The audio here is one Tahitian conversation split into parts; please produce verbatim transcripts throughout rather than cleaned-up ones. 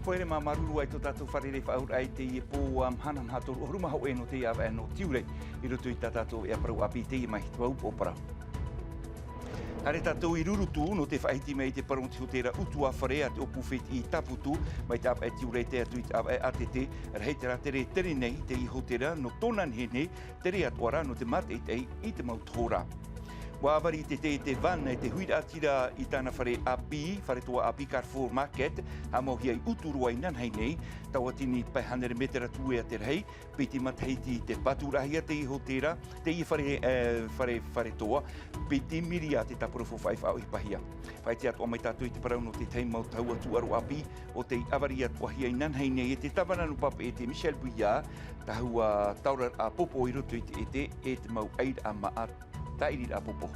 Haere mā, māuruuru ā i tō tātou fārerei faʻaauraʻa i teie pō, ā, mahana maha toru ʻahuru mā hōʻē nō te ʻāvaʻe nō Tiurai, i roto i tā tātou ʻāvaʻe parau ʻāpī i teie mahana, te mau upoʻo parau. Haere tātou i Rurutu, nō te faʻahiti mai i te parau nō te hōtēra ʻutuāfare a te ʻōpū fētiʻi Tāputu, mai te ʻāvaʻe Tiurai e tae atu i te ʻāvaʻe ʻĀtete, rahi te rātere e tere nei i teie hōtēra, nō tōna nehenehe, tere atoʻa rā nō te mātaʻitaʻi i te mau tohorā. ʻUa ʻāvari te, te, te van e te huiraʻatira i tāna fare ʻāpī, fare toa ʻāpī Carrefour Market, haʻamauhia i Uturoa inanahi nei, tauatini pae hānere mētera tuea te rahi, piti matahiti te pāturaʻahia teie hōtēra, teie fare, e, fare, fare toa, piti miria te tāpura faufaʻa i faʻaʻohipahia. Faʻaʻite atoʻa mai tātou i te parau nō te tahi mau tahua tūʻaro ʻāpī, ʻo tei ʻāvari atoʻahia inanahi nei e te tāvana nō Papeʻete Michel Bouillard, tahua taoraraʻa pōpō i roto i te ʻētē, e te mau ʻairaʻa māʻa, tāʻiriraʻa pōpō.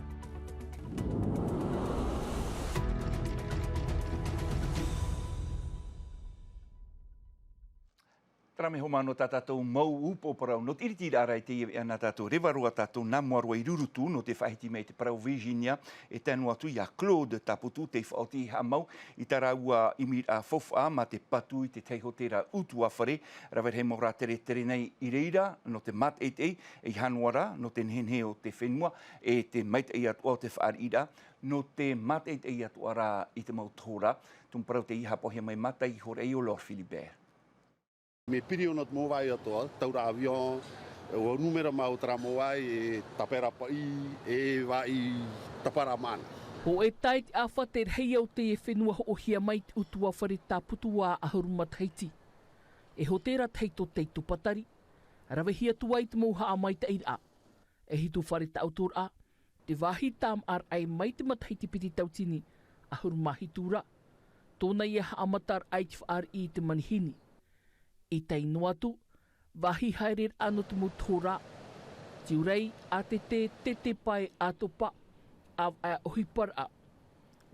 Terā mai hoʻi nō tā tātou mau upoʻo parau, nō te ʻiritiraʻa rā i teie veʻa nā tātou reva roa tātou nā mua roa i Rurutu, nō te faʻahiti mai i te parau Virginia, e tae noa atu iā Claude Tāputu, tei faʻaoti haʻamau i tā rāua ʻimiraʻa faufaʻa mā te patu i te tahi hōtēra ʻutuāfare, rave rahi mau rātere e tere nei i reira, nō te mātaʻitaʻi, e ʻeiaha noa rā, nō te nehenehe o te fenua, e te maitaʻi atoʻa o te fāriʻiraʻa, nō te mātaʻitaʻi atoʻa rā i te mau tohorā, tumu parau teie haʻapaʻohia mai mātaʻi iho raʻa iā Laure Philibert. Mea piri ʻōna te mau vāhi atoʻa, taura avion, ʻua nūmera mau terā mau vāhi, e tāpae rā paʻi, e vāhi tāpaʻo rā māʻa. Hōʻē tae i te ʻāfa te rahi o teie fenua hoʻohia mai te ʻutuāfare Tāputu ʻahuru matahiti. E hōtēra tahito tei Tōpatari, ravehia atu ai te mau haʻamaitaʻiraʻa. E hitu fare taʻotoraʻa, te vāhi tāmāʻaraʻa mai te matahiti piti tauatini ʻahuru mā hitu ra, tōna ia haʻamataraʻa i te fāriʻi i te manihini. I tae noa atu, vāhi haereraʻa nō te mau tohorā, Tiurai, ʻĀtete, Tetepae, ʻĀtopa, ʻāvaʻe ʻohiparaʻa.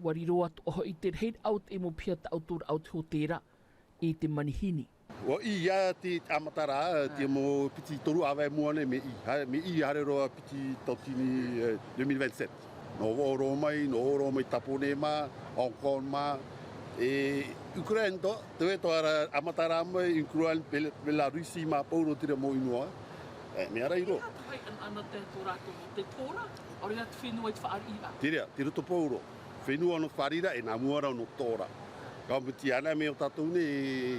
ʻUa riro atoʻa hoʻi te rahiraʻa o te mau piha taʻotoraʻa o te hōtēra i te manihini. ʻUa ʻī ia te haʻamataraʻa, te mau piti toru ʻāvaʻe mua nei, mea ʻī, ha-, mea ʻī haere roa piti tauatini, e, deux mille vingt-sept. Nō Voro mai, nō Voro mai Tāpōnē mā, Hong Kong mā, e Ukraine atoʻa, te vāhi atoʻa ra haʻamataraʻa mai, Ukraine, Bel-, Belarusi mā, pauroa terā mau ʻino. E, mea rave roa. Te aha te anaanatae tō rātou, te tohorā, ʻaore rā te fenua i te fāriʻiraʻa? Terā, te roto pauroa. Fenua nō te fāriʻiraʻa, e nā mua rā nō te tohorā. Ka muti ana mea ʻo tātou nei,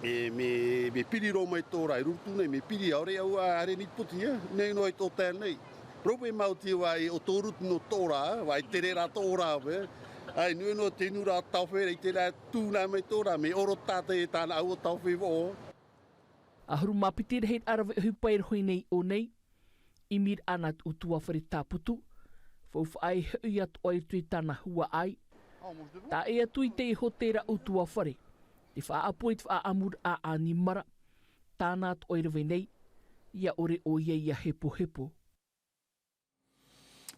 e, mea, mea piri roa mai te tohorā, i Rurutu nei, mea piri, ʻaore ʻaua haere nei te poti, e, nei noa i tō tae nei. Problema ʻo te vāhi ʻo tō Rurutu nō te tohorā, vāhi tere rā tohorā, e. ʻAi, nui noa te nūnaʻa tāofe ra i terā tū nā mai te tohorā, mea ʻoro tātou e tāna ʻaua tāofe vau. ʻAhuru mā piti rahiraʻa rave ʻohipa e rohi nei i ʻō nei, ʻimiraʻa nā te ʻutuāfare Tāputu, faufaʻa e hoʻi atoʻa i roto i tāna huaʻai. Tae atu i te hōtēra ʻutuāfare, te faʻaʻapu i te faʻaʻamuraʻa a Nimara, tāna atoʻa e rave nei, ʻia ʻore ʻoia ʻia hepohepo.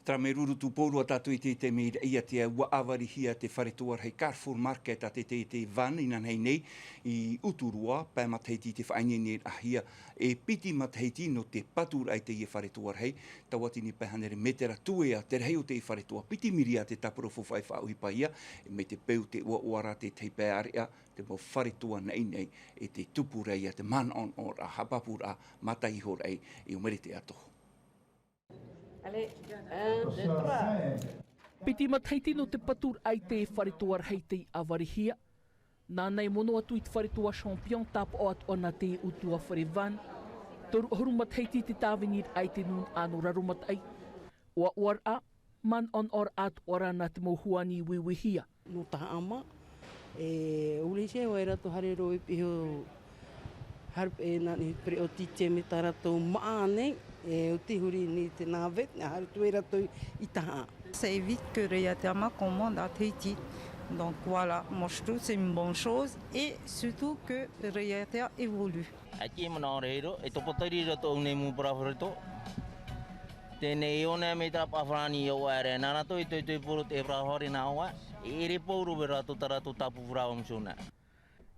Terā mai Rurutu, pauroa tātou i te, te mea i raʻi atu, ʻua ʻāvarihia te fare toa rahi Carrefour Market a te, te, te van inanahi nei i Uturoa, pae matahiti i te faʻaineineraʻahia, e piti matahiti nō te pāturaʻa i teie fare toa rahi, tauatini pae hānere mētera tuea te rahi o te fare toa, piti miria te tāpura faufaʻa i faʻaʻohipahia, e mai te peu te ʻoaʻoa ra te tahi pae ārea, te mau fare toa naʻinaʻi, e te tupu ra ia te manaʻonaʻoraʻa, haʻapāpūraʻa, mātaʻi iho raʻa, i ʻō mai ra te atoʻa. Allez, un, deux, trois. Piti matahiti nō te pāturaʻa i te fare toa rahi tei ʻāvarihia. Nāna e mono atu i te fare toa Champion tāpaʻo atoʻa nā te ʻutuāfare van. Toru ʻahuru matahiti te tāviniraʻa i te nūnaʻa nō Raromataʻi. ʻOaʻoaraʻa, manaʻonaʻoraʻa atoʻa ra nā te mau huānui uiuihia. Nō tahaʻa mā, e, ʻUlise, ʻua ʻere atu haere roa i piha, haere, e, nā, i pereʻoʻo tītia mai tā rātou māʻa nei, e, ʻo te huri nei te navette, haere atu ai rātou i tahaʻa. Ça évite que Raʻiātea commande à Tahiti. Donc voilà, moi je trouve que c'est une bonne chose et surtout que Raʻiātea évolue. ʻAita e manaʻo ra e riro, e Tōpatari ra tōʻu nei mau parau fare toa. Teie nei e ʻō nei mai terā pae farāni i ʻō ra, nā rātou e toitoi pauroa te parau fare nā ʻō, e ʻere pauroa vau rātou tā rātou tāpū parau missionnaire.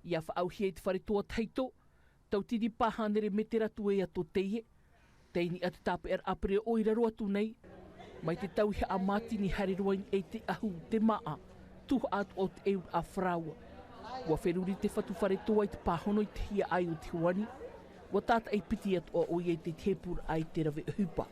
ʻIa faʻaauhia i te fare toa tahito, tauatini pae hānere mētera tuea tō teie. Teie nei te tāpeʻaraʻa pereʻoʻo i raro atu nei, mai te tau i haʻamātini haere roa i te ʻahu, te māʻa, tuhaʻa atoʻa o te ʻeuraʻa farāua. Ua feruri te fatu fare toa i te pāhono i te hiaʻai o te hoani. Ua tātaʻi piti atoʻa ʻoia i te tēpūraʻa i te rave ʻohipa.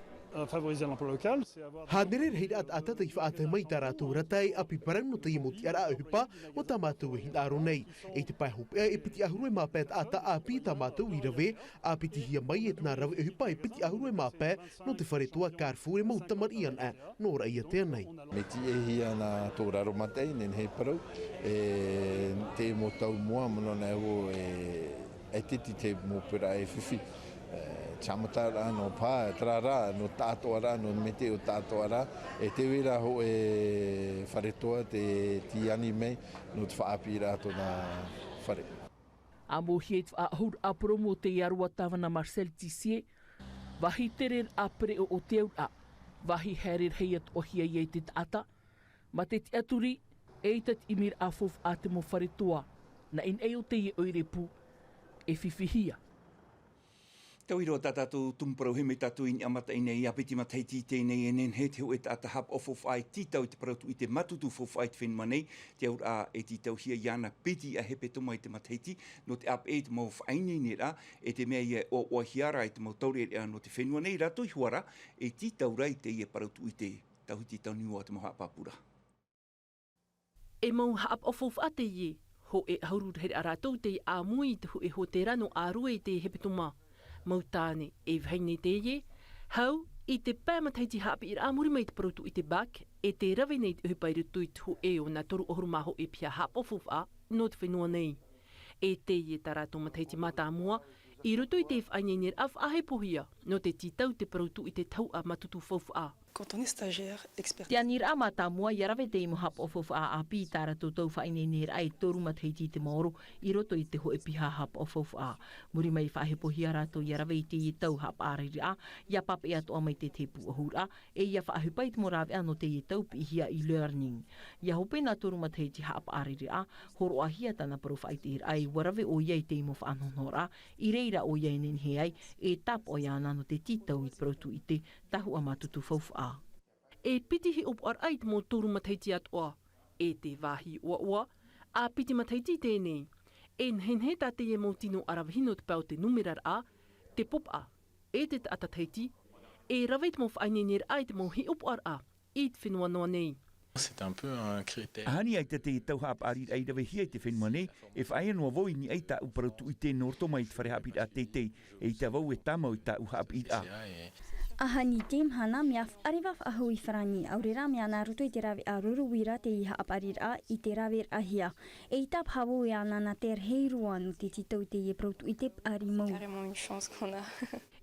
Favoriser l'emploi local, c'est avoir Hānere rahi rā taʻata tei faʻatae mai i tā rātou rata e ʻāpī parau nō teie mau tiʻaraʻa ʻohipa, ʻo tā mātou e hinaʻaro nei. I te pae hopeʻa e piti ʻahuru e mā pae taʻata ʻāpī tā mātou i rave, ʻāpitihia mai e tana rave ʻohipa e piti ʻahuru e mā pae nō te fare toa Carrefour e mau tamariʻi ana nō Raʻiātea nei. Mea tiʻahia nā tō raro mataʻi, nehenehe e parau, e te mau tau mua, manaʻo nei vau e, e titi te mau pera e fifi. E, tāmata rā, nō pā, terā rā, nō tāʻatoʻa rā, nō mete o tāʻatoʻa rā, e te vera hoʻi e fare toa te tiani mai, nō te faʻaʻāpīraʻa tōna fare. ʻA mōhia i te faʻaʻohuraʻa poro mō te aroā tāvana Marcel Tissier, vāhi tereraʻa pereʻoʻo te auraʻa, vāhi haere rahi atoʻahia ia i te taʻata, mā te tiʻaturi, eʻita te ʻimiraʻa faufaʻa te mau fare toa, naʻinaʻi ʻo teie ʻoire pū, e fifihia. Tauihaʻa tā tātou tumu parau, e mea tātou i niʻa mataʻi nei, ʻa piti matahiti i teie nei, e nehenehe te hōʻē taʻata haʻapaʻo faufaʻa e tītau i te parau tūʻite mātutu faufaʻa i te fenua nei, te auraʻa e tītauhia iāna piti ʻa hepetoma i te matahiti, nō te ʻāpeʻe i te mau faʻaineineraʻa, e te mea ia e ʻoaʻoahia ra i te mau taureʻareʻa nō te fenua nei, rātou iho ā ra, e tītau ra i teie parau tūʻite, tauhiti tauniua te mau haʻapāpūraʻa. E mau haʻapaʻo faufaʻa teie, hōʻē ʻahuru rahiraʻa rātou tei ʻāmui i te hōʻē hōtēra nō ʻĀrue i te hepetoma. Mau tāne, e vahine teie, hau, i te pae matahiti haʻapiʻiraʻa muri mai i te parau tūʻite bac, e tē rave nei i te ʻohipa i roto i te hōʻē o nā toru ʻahuru mā hōʻē piha haʻapaʻo faufaʻa nō te fenua nei. E teie tā rātou matahiti mātāmua, i roto i te faʻaineineraʻa faʻahepohia, nō te tītau te parau tūʻite tahuʻa mātutu faufaʻa. Quand on est stagiaire, expert. Te aniraʻa mātāmua, ʻia rave teie mau haʻapaʻo faufaʻa ʻāpī i tā rātou tau faʻaineineraʻa e toru matahiti i te maoro, i roto i te hōʻē piha haʻapaʻo faufaʻa. Muri mai i faʻahepohia rātou ʻia rave i teie tau haʻapaʻariraʻa, ʻia pāpaʻi atoʻa mai te tēpū ʻahuraʻa, e ʻia faʻaʻohipa i te mau rāveʻa nō teie tau piʻihia e-learning. ʻIa hope nā toru matahiti haʻapaʻariraʻa, hōroʻahia tāna parau faʻaʻiteraʻa e ʻua rave ʻoia i teie mau faʻanahonahoraʻa, i reira ʻoia e nehenehe ai, e tāpaʻo iāna nō te tītau i te parau tūʻite, tahuʻa mātutu faufaʻa. E piti hiʻopoʻaraʻa i te mau toru matahiti atoʻa, e te vāhi ʻoaʻoa, ʻa piti matahiti i teie nei. E nehenehe tā teie mau tino ʻaravihi nō te pae o te numeraraʻa, te popaʻa, e te taʻata Tahiti, e rave i te mau faʻaineineraʻa i te mau hiʻopoʻaraʻa i te fenua noa nei. C'est un peu un critère. ʻAhani ʻaita teie tau haʻapaʻariraʻa i ravehia i te fenua nei, e faʻaea noa vau i niʻa i tāʻu parau tūʻite nō roto mai i te fare haʻapiʻiraʻa teitei, eʻita vau e tāmau i tāʻu haʻapiʻiraʻa. ʻAhani i teie mahana, mea faʻareva faʻahou i farāni, ʻaore rā mea nā roto i te rāveʻa ruru uira teie haʻapaʻariraʻa i te rāveʻahia. Eʻita paha vau e ʻanaʻana te rahi roa nō te tītau i teie parau tūʻite paʻari mau. Carrément une chance qu'on a.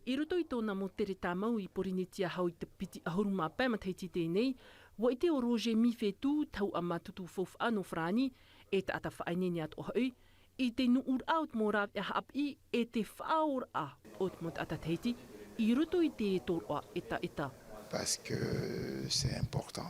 I roto i tōna mau tere tāmau i Porinetia hau i te piti ʻahuru mā pae matahiti i teie nei, ʻua ʻite ʻo Roger Mifetu, tahuʻa mātutu faufaʻa nō Farāni, e taʻata faʻaineine atoʻa hoʻi, i te nuʻuraʻa o te mau rāveʻa haʻapiʻi, e te faʻaōraʻa o te mau taʻata Tahiti, i roto i te tōroʻa ʻetaʻeta. Parce que c'est important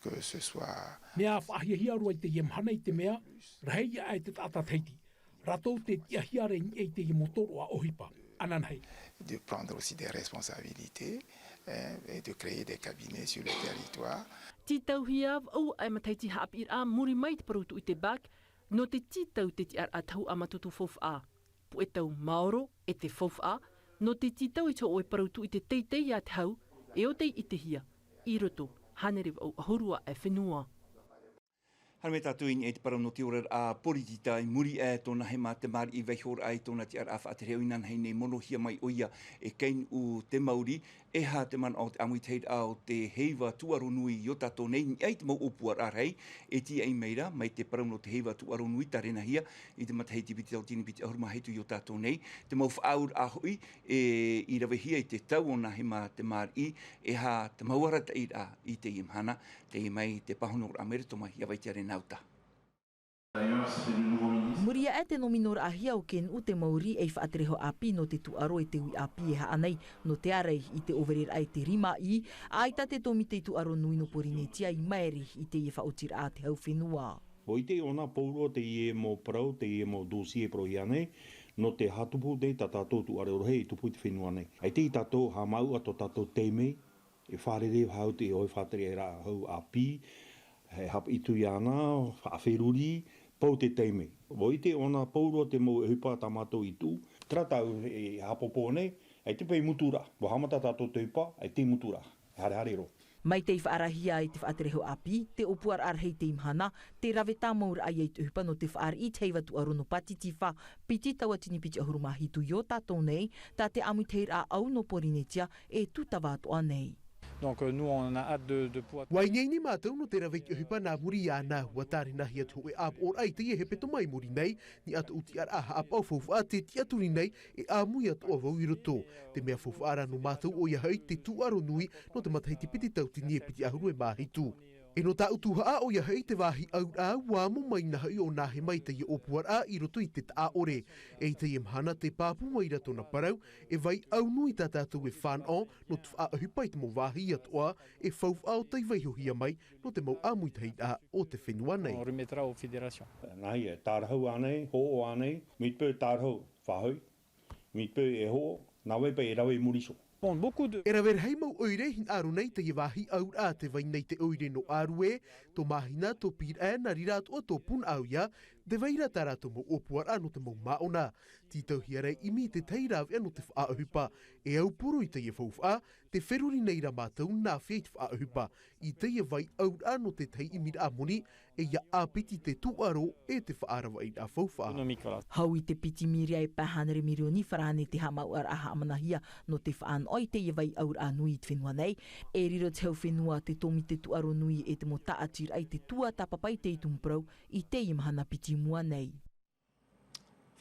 que ce soit. Mea faʻahiahia roa i teie mahana i te mea, rahi ia e te taʻata Tahiti. Rātou tē tiʻahia ra i niʻa i teie mau tōroʻa ʻohipa. Ananahi. De prendre aussi des responsabilités, hein, et de créer des cabinets sur le territoire. Tītauhia vau ʻae matahiti haʻapiʻiraʻa muri mai te parau tūʻite bac, nō te tītau te tiʻaraʻa tahuʻa mātutu faufaʻa. Puʻe tau maoro e te faufaʻa, nō te tītau i te hōʻē parau tūʻite teitei a te hau, e ʻo tei ʻitehia, i roto, hānere vau ʻahuru ʻae fenua. Haere mai tātou i niʻa i te parau nō te oraraʻa poritita i muri aʻe tōna hema te māriʻi vaihoraʻa i tōna tiʻaraʻa faʻatere ʻo inanahi nei monohia mai ʻoia e Kainuʻu Temauri, e aha te manaʻo o te ʻāmuitahiraʻa o te heiva tūʻaro nui i ō tātou nei, i niʻa i te mau ʻōpuaraʻa rahi, e tīaʻi mai ra, mai te parau nō te heiva tūʻaro nui tārenahia, i te matahiti piti tauatini piti ʻahuru mā hitu i ō tātou nei, te mau faʻaauraʻa hoʻi, e, i ravehia i te tau o nā hema te māriʻi, e aha te mau arataʻiraʻa i teie mahana, teie mai te pāhonoraʻa Mere Toma ia Vaitiare Nauta. Muri aʻe te nōminoraʻahia o Kainuʻu Temauri ei faʻatere hau ʻāpī nō te tūʻaro e te uʻi ʻāpī e haʻa nei, nō te ārai i te ʻōvereraʻa e te rima ʻī, ʻaita te tōmite tūʻaro nui nō Porinetia i maere i teie faʻaotiraʻa a te hau fenua. ʻUa ʻite ʻōna pauroa teie mau parau, teie mau dossier e parauhia nei, nō te haʻatupu nei tā tātou tūʻaro rahi e tupu i te fenua nei. ʻAita i tātou haʻamāuʻa tō tātou taime, e fārerei faʻahou te ʻoe faʻatereraʻa hau ʻāpī, e haʻapiʻi atu iāna, faʻaferuri, Pau te taime. Ua ʻite ʻōna pau roa te mau ʻohipa tā mātou i tuʻu. Terā tāʻu e haʻapōpō nei, ʻaita paʻi mutu ra. Ua haʻamata tātou te ʻohipa, ʻaita i mutu ra. E harehare roa. Mai tei faʻaarahia e te faʻaterehau ʻāpī, te ʻōpuaraʻa rahi i teie mahana, te rave tāmau ra ia i te ʻohipa nō te fāriʻi i te heiva tūʻaro nō Pātitifa, piti tauatini piti ʻahuru mā hitu i ō tātou nei, tā te ʻāmuitahiraʻa ʻau nō Pōrīnetia, e tūtava atoʻa nei. Donc, euh, nous, on a hâte de, de pouvoir Ua ineine mātou nō te rave i te ʻohipa nā muri iāna, ua tārenahia te hōʻē ʻāpoʻoraʻa i teie hepetoma i muri nei, nā ʻō atu tiʻaraʻa haʻapaʻo faufaʻa tē tiʻaturi nei, e ʻāmui atoʻa vau i roto. Te mea faufaʻa ra nō mātou ʻoia hoʻi te tūʻaro nui nō te matahiti piti tauatini e piti ʻahuru e mā hitu. E nō tāʻu tuhaʻa ʻoia hoʻi te vāhi ʻauraʻa ua amo mai nā hoʻi ʻōna e haere mai i teie ʻōpuaraʻa i roto i te taʻa ʻore. E i teie mahana tē pāpū mai ra tōna parau, e vai ʻau nui tā tātou e fānaʻo, nō te faʻaʻohipa i te mau vāhi atoʻa, e faufaʻa ʻo tei vaihohia mai, nō te mau ʻāmuitahiraʻa o te fenua nei. On remettra aux fédérations. Nā hea, e tārahu ānei, hoʻo ānei, mai te peu e tārahu, faʻahoʻi, mai te peu e hoʻo, nā vai paʻi e rave i muri iho. Bon, beaucoup de E rave rahi mau ʻoire hinaʻaro nei teie vāhi ʻauraʻa, tē vai nei te ʻoire nō Arue, tō Māhina, tō Pīraʻe, nā reira atoʻa tō Punaʻauia, tē vai ra tā rātou mau ʻōpuaraʻa nō te mau māʻona. Tītauhia ra e ʻimi i te tahi rāveʻa nō te faʻaʻohipa, e aupuru i teie faufaʻa, tē feruri nei ra mātou nāfea i te faʻaʻohipa, i teie vai ʻauraʻa nō te tahi ʻimiraʻa moni, e ʻia ʻāpiti te tūʻaro e te faʻaravaʻiraʻa faufaʻa. Économique, voilà. Hau i te piti mīria e pae hānere mirioni farāne te haʻamāuʻaraʻa haʻamanahia nō te faʻanaho i teie vai ʻauraʻa nui i te fenua nei. E riro te hau fenua te tōmite tūʻaro nui e te mau tāʻatiraʻa i te tuatāpapa i teie tumu parau i teie mahana piti i mua nei.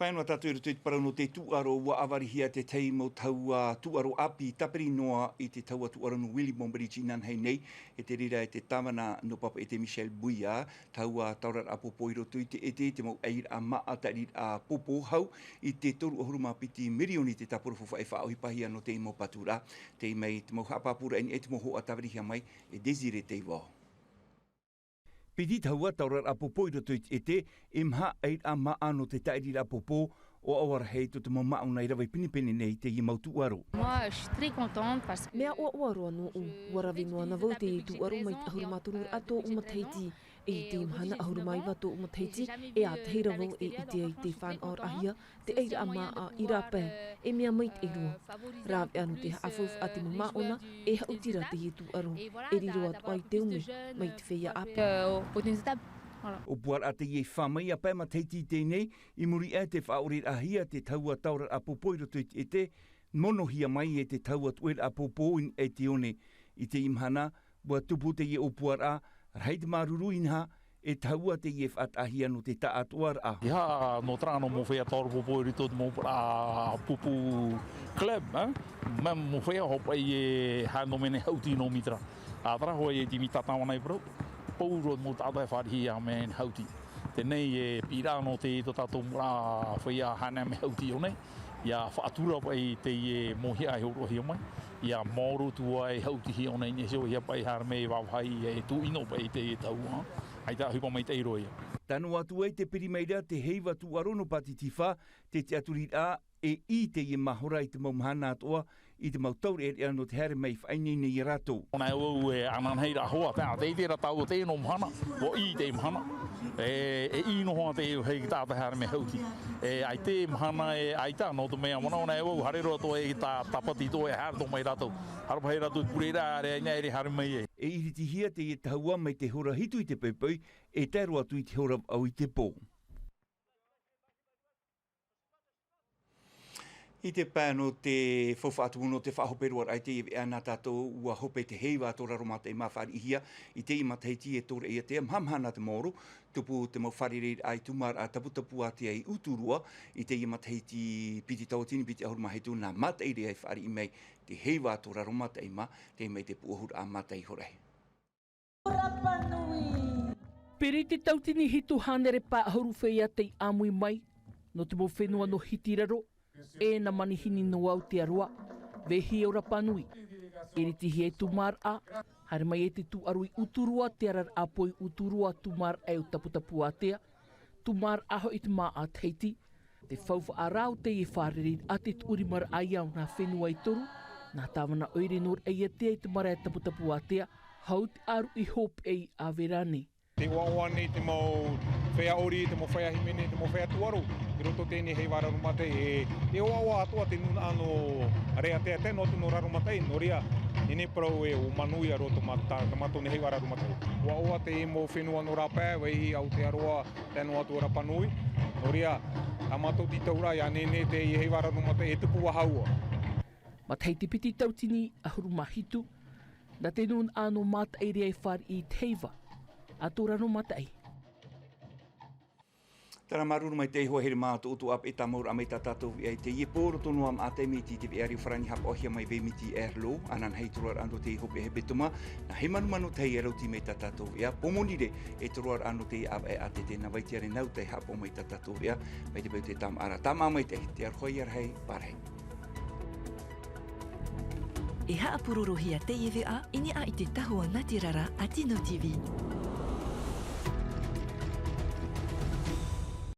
Fānaʻo tātou i roto i te parau nō te tūʻaro, ua ʻāvarihia te tahi mau tahua tūʻaro ʻāpī tāpiri noa i te tahua tūʻaro nō Williamson Bridge inanahi nei, e te reira e te tāvana nō Papeʻete Michel Bouillard, tahua taoraraʻa pōpō i roto i te ʻētē, te mau ʻairaʻa māʻa, tāʻiriraʻa pōpō hau i te toru ʻahuru mā piti mirioni te tāpura faufaʻa e faʻaʻohipahia nō teie mau pāturaʻa. Tei mai te mau haʻapāpūraʻa i niʻa i te mau hōʻē tāvarihia mai e Désiré Teivao. Piti tahua taoraraʻa pōpō i roto i te ʻētē, e maha ʻairaʻa māʻa nō te tāʻiriraʻa pōpō, ʻoaʻoa rahi tō te mau māʻona i rave pinepine nei i teie mau tūʻaro. Moi, je suis très contente parce que Mea ʻoaʻoa roa nōʻu, ua rave noa na vau i teie tūʻaro mai te ʻahuru mā toru ra tōʻu matahiti. E i teie mahana ʻahuru mā iva tōʻu matahiti, e ʻātahi ra vau e ʻite ai te fānaʻoraʻahia, te ʻairaʻa māʻa i rāpae, e mea maitaʻi roa. Rāveʻa nō te haʻafaufaʻa te mau māʻona, e haʻuti ra teie tūʻaro, e riro atoʻa i te ʻumu, mai te feiā ʻāpī. Euh, au bout d'une étape. Voilà. ʻŌpuaraʻa teie i fā mai a pae matahiti i teie nei, i muri aʻe i te faʻaʻoreraʻahia te tahua taoraraʻa pōpō i roto i te ʻētē, monohia mai e te tahua tuʻeraʻa pōpō i niʻa i te one. I teie mahana, ua tupu teie ʻōpuaraʻa, rahi te māuruuru inaha, e tahua teie e faʻataʻahia nō te taʻatoʻaraʻa. ʻEiaha nō terā nō mau feiā taora pōpō i roto i te mau ʻōpuaraʻa pupu club, eh? Mea mau feiā hopeʻa e haere noa mai nei haʻuti nō Mitra. ʻA terā hoʻi e te mea tāvana i parau, pauroa mau taʻata e fāriʻi ia mea haʻuti. Teie e piʻiraʻa nō te, tō tātou mau feiā haere mai haʻuti i ʻō nei. ʻIa faʻatura paʻi teie mōhia e hōroʻahia mai. ʻIa maoro atu ai haʻutihia ʻō nei i niʻa iho, ʻeiaha paʻi haere mai e vāvāhi e tūʻino paʻi teie tahua. ʻAita ʻohipa maitaʻi roa ia. Tano atu ai te piri mai ra te heiva tūʻaro nō Pātitifa, te tiʻaturiraʻa e ʻī teie mahora i te mau mahana atoʻa, i te mau taureʻareʻa nō te haere mai faʻaineine ia rātou. Nā ʻō au e ananahi ra hoʻi, te, te, te ra tau te no mahana, ʻua ʻī te mahana. E, e ʻī noa te hei taʻata haere mai haʻuti. E, ʻaita mahana e, ʻaita, nō te mea mana, nā ʻō au, haere roa atoʻa e tā, tāpati atoʻa e haere atoʻa mai rātou. Haere paʻi rātou i te pure ra, ʻareʻa ina e haere mai ai. E iritihia teie tahua mai te hora hitu i te poipoi, e tae roa atu i te hora vaʻu i te pō. I te pae nō te faufaʻa tumu nō te faʻahope roa raʻa i teie veʻa nā tātou, ʻua hope te heiva tō raro mātaʻi mā fāriʻihia i teie matahiti e Tōreʻatea, mahamahana te maoro, tupu te mau fārereiraʻa i Tūmāraʻa Taputapuātea i Uturoa, i teie matahiti piti tauatini piti ʻahuru mā hitu nā mātaʻi ra e fāriʻi mai te heiva tō raro mātaʻi mā, teie mai te pūʻohuraʻa mātaʻi horaʻa. Rapa Nui. Piri te tautini hitu hānere pae ʻahuru feiā tei ʻāmui mai, nō te mau fenua nō Hitiraro, e nā manihini nō Aotearoa, vehia ʻo Rapa Nui. Iritihia e Tūmāraʻa, haere mai e te tūʻaro i Uturoa, te araraʻa pō i Uturoa, Tūmāraʻa e ʻo Taputapuātea, Tūmāraʻa hoʻi i te māʻa Tahiti, te faufaʻa rā o teie fārereiraʻa te tuʻurimaraʻa ia o nā fenua e toru, nā Tāvana ʻoire nō Raʻiātea i te marae Taputapuātea, hau te ʻāruʻi hopeʻa i Averane. Te ʻoaʻoa nei te mau Feiā ʻori, te mau feiā hīmene, te mau feiā tūʻaro, i roto i teie nei heiva raro mataʻi, e, e ʻoaʻoa atoʻa te nūnaʻa nō Raʻiātea, tae noa atu nō Raromataʻi, nō reira, e nehenehe parau ē, ʻua manuia roa tō mā-, tā, tā mātou nei heiva raro mataʻi. ʻOaʻoa te mau fenua nō Rapa, Vaihi, Aotearoa, tae noa atu Rapa Nui, nō reira, tā mātou tītauraʻa, ʻia nehenehe teie heiva raro mataʻi e tupu faʻahou. Matahiti piti tautini ʻahuru mā hitu, nā te nūnaʻa nō Mataʻireʻa i fāriʻi i te heiva a tō Raromataʻi. Terā, māuruuru maitaʻi e hoa here mā tō ʻoutou ʻāpeʻe tāmau ra mai tā tātou veʻa i teie pō, roto noa Maʻa Taime i te veʻa Rio Farani, haʻapaʻohia mai Vemiti Erlo, ananahi i te roaraʻa nō te hopeʻa hepetoma, nā Hēmanumanu Tahi e rauti mai tā tātou veʻa, Pōmonire e te roaraʻa nō te ʻāvaʻe ʻātete, nā Vaitiare Nauta e haʻapaʻo mai tā tātou veʻa, mai te peu te tāmāʻa ra. Tāmāʻa maitaʻi, te aroha ia rahi, pārahi. E haʻapurorohia teie veʻa i niʻa i te tahua nā te rara a Tino T V.